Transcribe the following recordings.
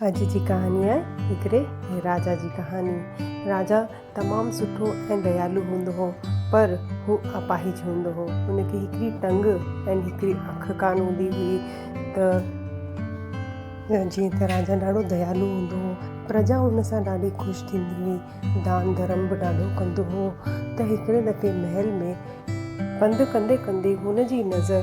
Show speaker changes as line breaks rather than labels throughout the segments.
اڄ جي ڪهاڻي آهي هڪڙي راجا جي ڪهاڻي. راجا تمام سٺو ۽ ديالو هوندو هو پر هو اپاهج هوندو هو. هن کي هڪڙي ٽنگ ۽ هڪڙي اک ڪانه هوندي هئي ته جيئن ته راجا ڏاڍو ديالو هوندو هو پرجا هن سان ڏاڍي خوش ٿيندي هئي. دان ڌرم به ڏاڍو ڪندو هو ته هڪڙي دفعي محل ۾ پنڌ ڪندي ڪندي هن جي نظر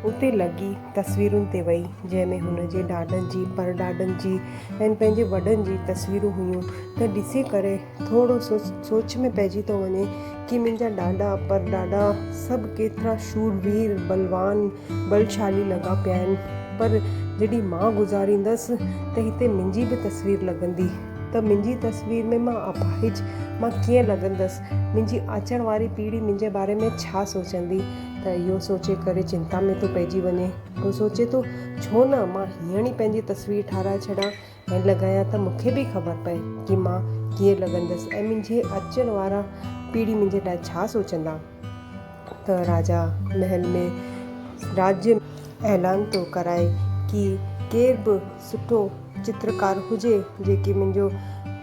اتي لڳي تصويرن تي وئي، جنهن ۾ هن جي ڏاڏن جي، پرڏاڏن جي ۽ پنهنجي وڏن جي تصويرون هيون ته ڏسي ڪري ٿورو سو سوچ ۾ پئجي ٿو وڃي ڪي منهنجا ڏاڏا، پرڏاڏا سڀ ڪيترا شوروير، بلوان، ٻلشالي لڳا پيا آهن پر جڏهن مان گذاريندس ته هتي منهنجي به تصوير لڳندي ته منهنجي تصوير ۾ مان اپاهج مان ڪيئن لڳندس، منهنجي اچڻ واري پيڙهي منهنجي باري ۾ ڇا سوچندي؟ ته اهو سوچي ڪري چنتا ۾ ٿو پئجي وڃي. هو سوچي ٿو ڇو نه مان هينئر ئي پنهنجي تصوير ٺاهرائي ڇڏان ۽ لڳايان ته مون کي به خبر پئي ڪي مان ڪيئن لڳندس ۽ منهنجي اچڻ وارا پيڙهي منهنجي لاء ڇا سوچندا. ته راجا محل ۾ راجيه ۾ اعلان ٿو ڪرائي ڪي ڪير به سٺو چترڪار هجي جيڪي منهنجو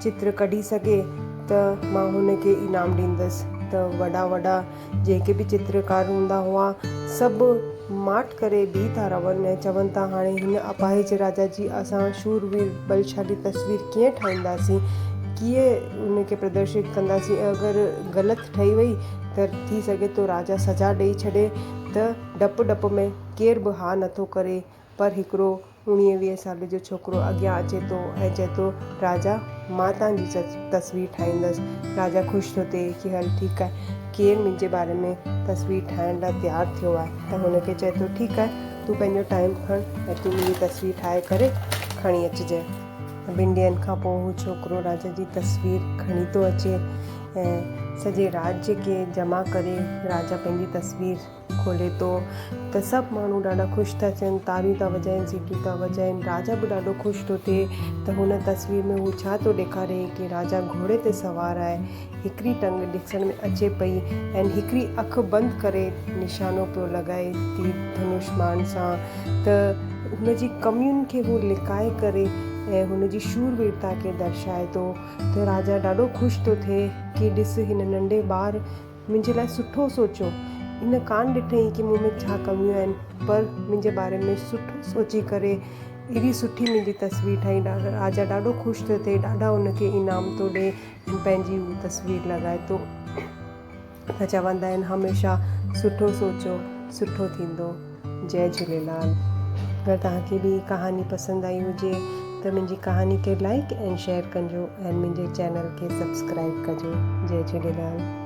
چتر ڪڍي سگهي ته مان هن کي انعام ڏيندس ته وڏا وڏا جيڪي به چترڪار هوندا هئا، سڀ ماٺ ڪري بيهي ٿا رهن ۽ چون ٿا هاڻي هن اپاهج راجا جي اسان شوروير ٻلشالي تصوير ڪيئن ٺاهينداسين، ڪيئن ان کي پردرشت ڪنداسين ۽ اگر غلط ٺهي وئي ته ٿي سگهي ٿو راجا سزا ڏئي ڇڏي ته ڊپ ڊپ ۾ ڪير به ها نٿو ڪري پر هڪڙو اڻويهه ويهه سال جو ڇوڪرو اڳيان اچي ٿو ۽ چئي ٿو، راجا، مان توهان جي تصوير ٺاهيندس. راجا خوش ٿو ٿئي ڪي هل ٺيڪ آهي، ڪير منهنجي باري ۾ تصوير ٺاهڻ لاء تيار ٿيو آهي ته هن کي چئي ٿو، ٺيڪ آهي، تون پنهنجو ٽائيم کڻ ۽ تون منهنجي تصوير ٺاهي ڪري کڻي اچجانء. ٻن ڏينهن کان پوء هو ڇوڪرو راجا جي تصوير کڻي ٿو اچي ۽ سڄي راڄ کي جمع ڪري راجا پنهنجي تصوير کولي ٿو ته سڀ ماڻهو ڏاڍا خوش ٿا ٿين، تاڙيون ٿا وڄائين، سيٽيون ٿا وڄائين، راجا به ڏاڍو خوش ٿو ٿئي ته هن تصوير ۾ هو ڇا ٿو ڏيکاري ڪي راجا گهوڙي تي سوار آهي، هڪڙي ٽنگ ڏسڻ ۾ اچي پئي ۽ هڪڙي اک بند ڪري نشانو پيو لڳائي تير ڌنوش ٻاڻ سان ته هن جي ڪمين کي هو لڪائي ڪري ۽ هن جي شورويرتا کي درشائي ٿو ته راجا ڏاڍو خوش ٿو ٿئي ڪي ڏس هن ننڍي ٻار منهنجي لاء سٺو سوچيو. هن ڪانه ڏٺئين ڪي مون ۾ ڇا ڪميون آهن پر منهنجي باري ۾ سٺو سوچي ڪري ايڏي سٺي منهنجي تصوير ٺاهي. راجا ڏاڍو خوش ٿيو ٿئي ڏاڍا هن کي انعام ٿو ڏي ۽ پنهنجي هو تصوير لڳائي ٿو ته چوندا آهن هميشه سٺو سوچو سٺو ٿيندو. جئي جهوليلال. اگر توهان کي به هي ڪهاڻي پسند آئي هجي ته منهنجي ڪهاڻي کي لائيڪ ۽ شيئر ڪجو ۽ منهنجي چينل کي سبسڪرائيب ڪجو. جئي جهوليلال.